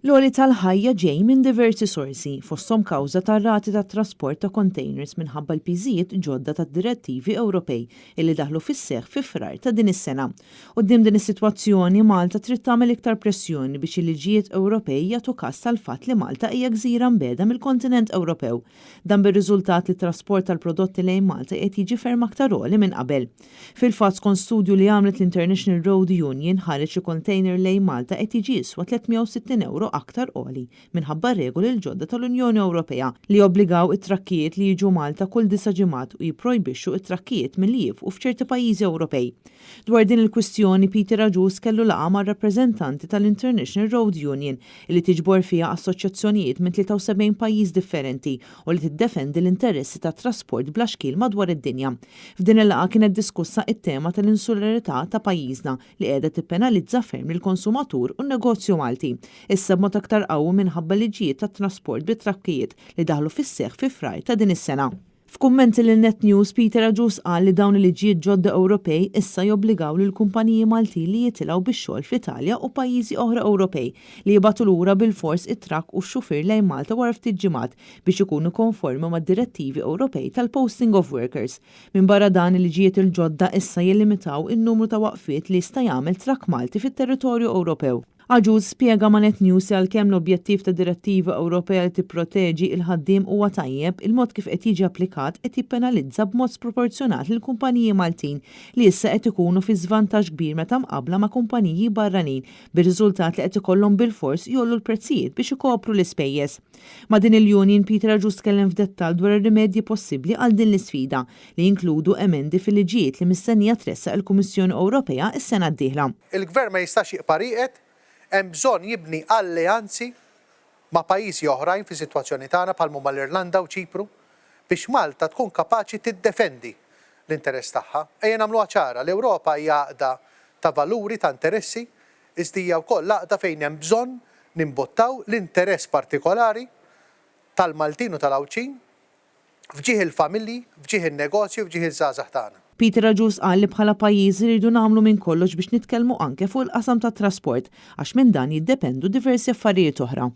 L-għoli tal-ħajja ġej minn diversi sorsi, fosthom kawża tar-rati tat-trasport ta' containers minħabba l-piżijiet ġodda tad-direttivi Ewropej illi daħlu fis-seħħ fi Frar ta' din is-sena. Quddiem din is-sitwazzjoni, Malta trid tagħmel iktar pressjoni biex il-liġijiet Ewropej jagħtu kas tal-fatt li Malta hija gżira mbiegħda mill-kontinent Ewropew. Dan bir-riżultat li t-trasport tal-prodotti lejn Malta qiegħed jiġi ferm aktar għoli minn qabel. Fil-fatt skont studju li għamlet l-International Road Union ħareġ li container lejn Malta qed jiġi jiswa 360 ewro aktar għoli minħabba r-regoli l-ġodda tal-Unjoni Ewropea li jobbligaw it-trakkijiet li jiġu Malta kull disa' ġimgħat u jipprojbixxu t-trakkijiet milli jiefqu f'ċerti pajjiżi Ewropej. Dwar din il-kwistjoni Peter Agius kellu laqgħa mar-rappreżentanti tal-International Road Union li tiġbor fiha assoċjazzjonijiet minn 73 pajjiż differenti u li tiddefendi l-interessi tat-trasport bla xkiel madwar id-dinja. F'din il-laqgħa kienet diskussa it-tema tal-insularità ta' pajjiżna li qiegħda tippenalizza ferm lill-konsumatur u n-negozju Malti, issa b'mod aktar qawwi minħabba liġijiet tat-trasport bit-trakkijiet li daħlu fis-seħħ fi Frar ta' din is-sena. F'kummenti lil Net News, Peter Agius qal li dawn il-liġijiet ġodda Ewropej issa jobbligaw lill-kumpaniji Maltin li jitilgħu bix-xogħol fl-Italja u pajjiżi oħra Ewropej li jibagħtu lura bilfors it-trakk u x-xufier lejn Malta wara ftit ġimgħat biex ikunu konformi mad-direttivi Ewropej tal-Posting of Workers. Minbarra dan, il-liġijiet il-ġodda issa jillimitaw in-numru ta' waqfiet li jista' jagħmel trakk Malti fit-territorju Ewropew. Agius spjega ma' Net News li għalkemm l-objettiv ta' direttiva Ewropea li tipproteġi il-ħaddiem huwa tajjeb, il-mod kif qed jiġi applikat qed jippenalizza b'mod sproporzjonat lill-kumpaniji Maltin li issa qed ikunu fi żvantaġġ kbir meta mqabbla ma' kumpaniji barranin bir-riżultat li qed ikollhom bilfors jgħollu l-prezzijiet biex ikopru l-ispejjeż. Ma' din il-union, Peter Agius tkellem f'dettall dwar ir-rimedji possibbli għal din l-isfida, li jinkludu emendi fil-liġijiet li mistennija tressaq il-Kummissjoni Ewropea s-sena d-dieħla. Il-Gvern ma jistax jibqa' rieqed, hemm bżonn jibni alleanzi ma' pajjiżi oħrajn fis-sitwazzjoni tagħna bħal m'huma l-Irlanda u Ċipru biex Malta tkun kapaċi tiddefendi l-interess tagħha. Ejja nagħmluha ċara, l-Ewropa hija għaqda ta' valuri, ta' interessi, iżda hija wkoll għaqda fejn hemm bżonn nimbuttaw l-interess partikolari tal-Maltin u tal-Għawdxin f'ġieħ il-familji, f'ġieħ in-negozji u f'ġieħ iż-żgħażagħ tagħna. Peter Agius qal li bħala pajjiż irridu nagħmlu minn kollox biex nitkellmu anke fuq il-qasam tat-trasport għax minn dan jiddependu diversi affarijiet oħra.